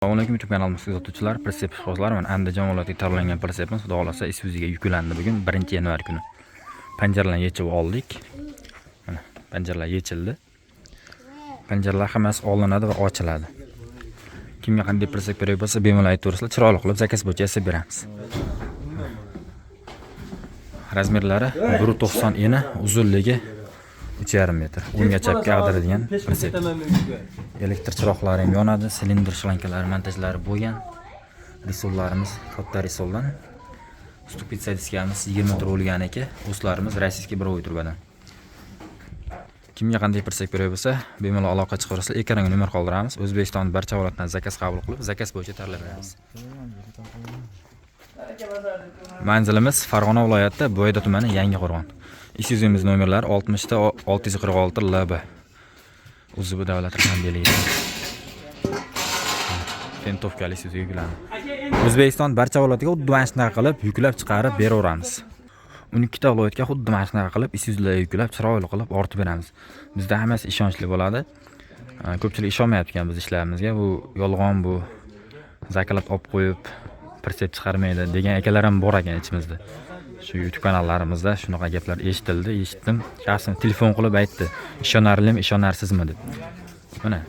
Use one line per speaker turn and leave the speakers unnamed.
Assalomu alaykum, YouTube kanalimiz kuzatuvchilari, pritsep ishqibozlari. Mana, Andijon viloyatiga tayyorlangan pritsepimiz, Xudo xohlasa, Isuzuga yuklandi bugun, 1-yanvar kuni. Panjaralarni yechib oldik. Mana, panjaralar yechildi. Panjaralar hammasi olinadi va ochiladi. Kimga qanday pritsep kerak bo'lsa, bemalol aytaverasizlar, chiroyli qilib заказ bo'yicha yasab beramiz. Размер lari 1,90 eni, uzunligi 3,5 metr. O'ngga chapga ag'daradigan pritsep. Elektr chiroqlari ham yonadi, silindr shlankalari montajlari bo'lgan. Resorlarimiz katta resordan. Ступица diskamiz 20 turganiki, ось larimiz российский буровой trubadan. Kimga qanday pritsep kerak bo'lsa, bemalol aloqa chiqaverasizlar. Ekranga nomer qoldiramiz. O'zbekiston barcha viloyatdan заказ qabul qilib, заказ bo'yicha tayyorlab beramiz. Manzilimiz Farg'ona viloyati, Bo'yda tumani, Yangiqo'rg'on. Isuzu'miz nomerlari 60 ta 646 LB. UZB davlat raqamli. Тентовка li Isuzu yuklandi. O'zbekiston barcha viloyatiga xuddi mana shunaqa qilib yuklab chiqarib beraveramiz. 12 ta viloyatga xuddi mana shunaqa qilib Isuzular yuklab, chiroyli qilib ortib beramiz. Bizda hammasi ishonchli bo'ladi. Ko'pchilik ishonmayapti ekan biz ishlarimizga. Bu yolg'on, bu заклад olib qo'yib pritsep chiqarmaydi degan akalar ham bor ekan ichimizda. Shu YouTube kanallarimizda shunaqa gaplar eshitildi, eshitdim. Shaxsan telefon qilib aytdi. Ishonarlimi, ishonarsizmi deb. Mana.